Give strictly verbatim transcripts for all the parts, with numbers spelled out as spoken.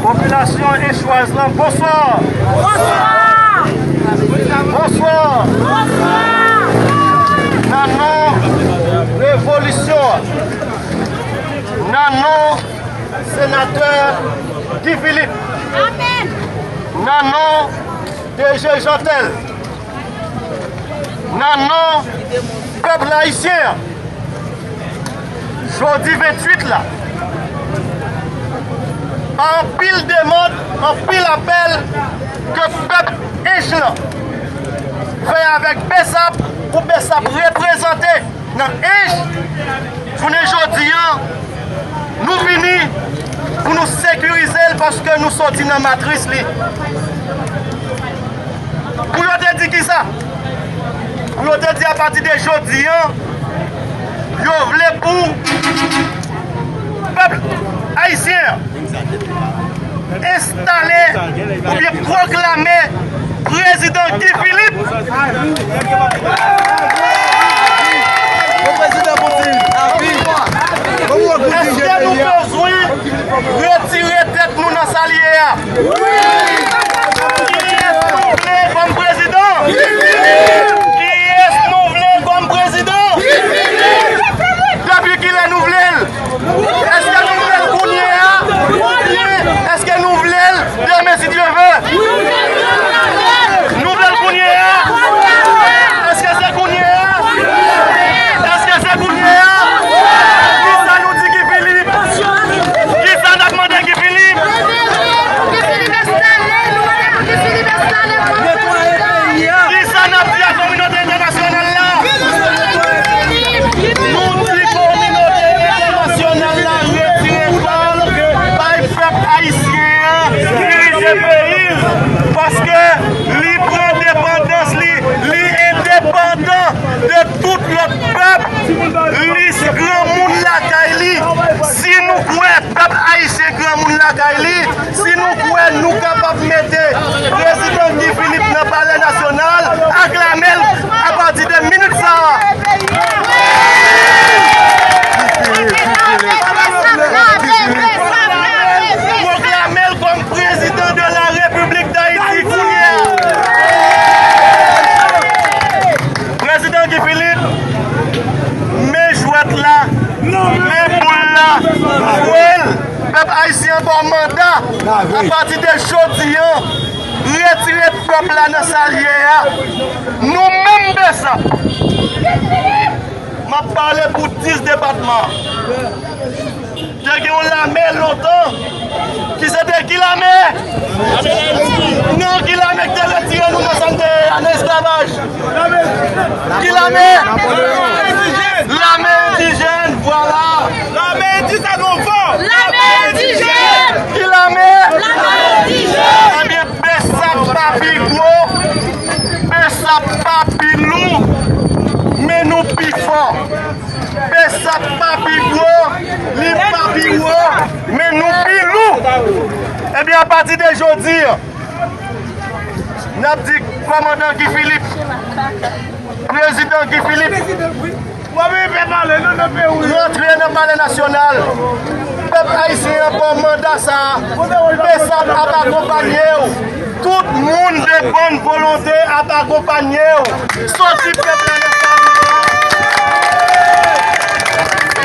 Popilasyon enchwaz lan, bonswa! Bonswa! Bonswa! Bonswa! Nan non revolisyon an, nan non senatè Guy Philippe, amèn, nan non D G Jeantel, nan non pèp ayisyen an, jodi venntuit la, pa anpil demann, anpil apèl ke pèp Ench lan fè avèk BSAP pou BSAP reprezante nan Ench. Jounen jodi an, nou vini pou nou sekirize l paske nou soti nan matris li. Pou yo te di kisa? Pou yo te di apati de jodi an, yo vle pou pèp ayisyen an enstale oubyen pwoklame prezidan Guy Philippe. Èske nou bezwen retire tèt nou nan sa l ye a? Kiyès nou vle kòm prezidan? Kiyès nou vle kòm prezidan? Depi kilè nou vle l? Èske nou vle l kounye a? Oubyen èske nou vle l demen si Dye ve? Nou vle l kounye a? Èske se kounye a? Èske se kounye a? Kisa nou di Guy Philippe? Kisa n ap mande Guy Philippe? Kisa n ap di a kominote entènasyonal la? Nou di kominote entènasyonal la retire kò l, bay pèp ayisyen an dirije peyi l, paske li pran depandans li, li endepandan de tout lòt pèp, li granmoun lakay li. Si nou kwè pèp ayisyen granmoun lakay li, si nou kwè nou kapab mete prezidan Guy Philippe nan Palè Nasyonal, aklame l apati de minit sa a. Pwoklame l kòm prezidan de la Repiblik Dayiti kounye a. Prezidan Guy Philippe, men jwèt la, men boul la, jwe l. Pèp ayisyen an ba w manda, apati de jodi an, retire pèp la nan sa l ye a. Nou menm BSAP, m ap pale pou dis depatman. Te gen yon lame lontan ki se te ki lame? Non, ki lame ki te retire nou nan sa n te ye a, nan esklavaj? Ki lame? Lame endijèn, vwala. Lame endijèn, on fò. Lame endijèn. Ki lame? Lame endijèn. Ebyen, BSAP pa pi gwo, BSAP pa pi lou, men nou pi fò. BSAP pa pi gwo, li pa pi wo, men nou pi lou. Ebyen, apati de jodi an, n ap di kòmandan Guy Philippe, prezidan Guy Philippe, rantre nan Palè Nasyonal. Pèp ayisyen an ba w manda sa a. BSAP ap akonpanye w. Tout moun de bòn volonte ap akonpanye w. Soti pèp la nan Palè.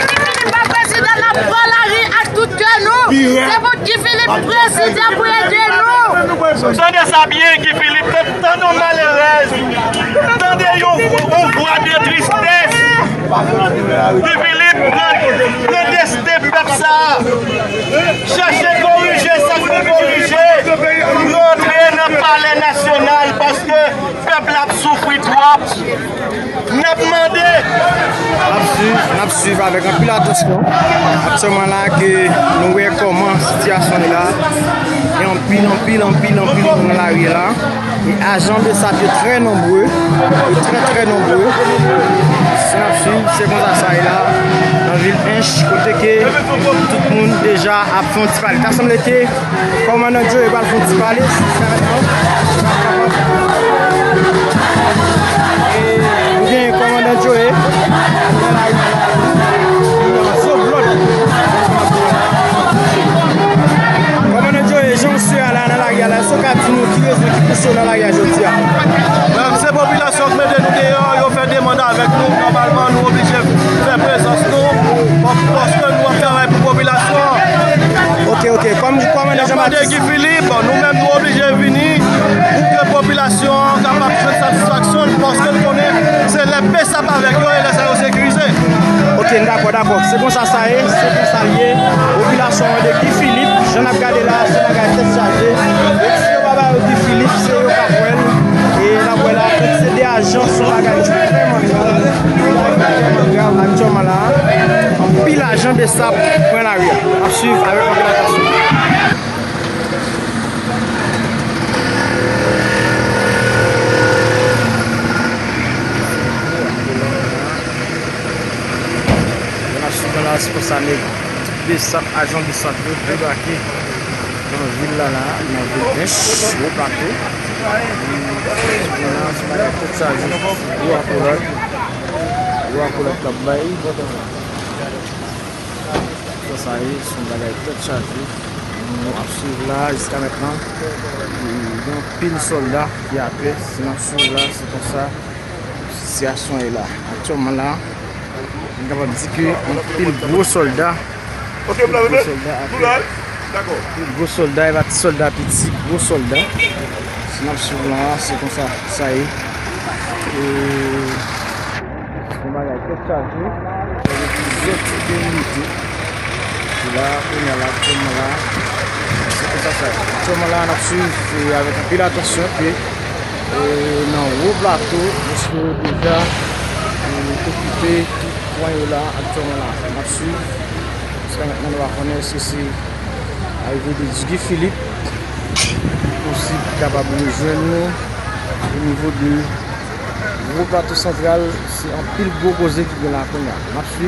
Guy Philippe pa prezidan, n ap pran lari ak tout kè nou. Se pou Guy Philippe prezidan pou ede nou. Tande sa byen, Guy Philippe, tande yon malerèz, tande yon, yon vwa de tristès. Guy Philippe pran, pran desten pèp sa a. Chèche korije sa k pou korije. Rantre nan Palè Nasyonal paske pèp la ap soufri twòp. N ap mande. N ap swiv, n ap swiv avèk anpil atansyon. Aktyèlman la ke nou wè kòman sitiyasyon ye la. Gen anpil, anpil, anpil, anpil moun nan lari la. E ajan BSAP yo trè nonbre, yo trè, trè nonbre. Si n ap swiv, se konsa sa ye la, nan vil Ench, kote ke tout moun deja ap fè yon ti pale. Ta sanble ke kòmandan Joe pral fè yon ti pale, e nou gen kòmandan Joe, nan lari, nan lari, nan zòblòd. Jodi a. Menm se popilasyon k mete nou deyò, yo fè demann avèk nou, nòmalman nou oblije fè prezans nou, bon, paske nou ap travay pou popilasyon an. Ok, ok. Kòm, kòm N J Matis. Guy Philippe, nou menm nou oblije vini pou ke popilasyon an kapab jwenn satisfaksyon l, paske l konnen se lè P S A p avèk yo e lè sa yo sekirize. Ok, n dakò, dakò. Se konsa sa ye, se konsa l ye. Popilasyon an de Guy Philippe, jan n ap gade la, se bagay tèt chaje. Yo pa ba yo Guy Philippe, se yo k ap wè l. E n ap wè la, tout se de ajan, se yon bagay ki vrèman grav. Aktyèlman la, anpil ajan P S A p pran lari a. N ap swiv avèk anpil atansyon. N ap swiv nan la, se konsa nèg P S A p, ajan P S A p yo debake nan vil la, la, nan vil Ench, Gwo Plato. Nan se bagay tèt chaje, gwo akolad, gwo akolad k ap bay. Sa, sa ye, se yon bagay tèt chaje. Nou ap swiv la jiska mentnan. Gen anpil sòlda ki atè. Si n ap swiv la, se konsa sitiyasyon ye la. Aktyèlman la, nou kapab di ke anpil gwo sòlda, anpil gwo sòlda atè. Anpil gwo sòlda, e pa ti sòlda piti, gwo sòlda. Si n ap swiv la, se konsa sa ye. E Se yon bagay tèt chaje. Gen plizyè tip de inite ki la, kounye a la, aktyèlman la. Se konsa sa ye. Aktyèlman la, n ap swiv, e, avèk anpil atansyon ke, e, nan Wo Plato, mesye yo deja, e, okipe tout kwen yo la, aktyèlman la. N ap swiv. Jiska mentnan, nou pa konnen èske se arive de Guy Philippe ki posib ki kapab rejwenn nou o nivo de Gwo Plato Santral. Se anpil gwo koze ki gen la kounye a. N ap swiv.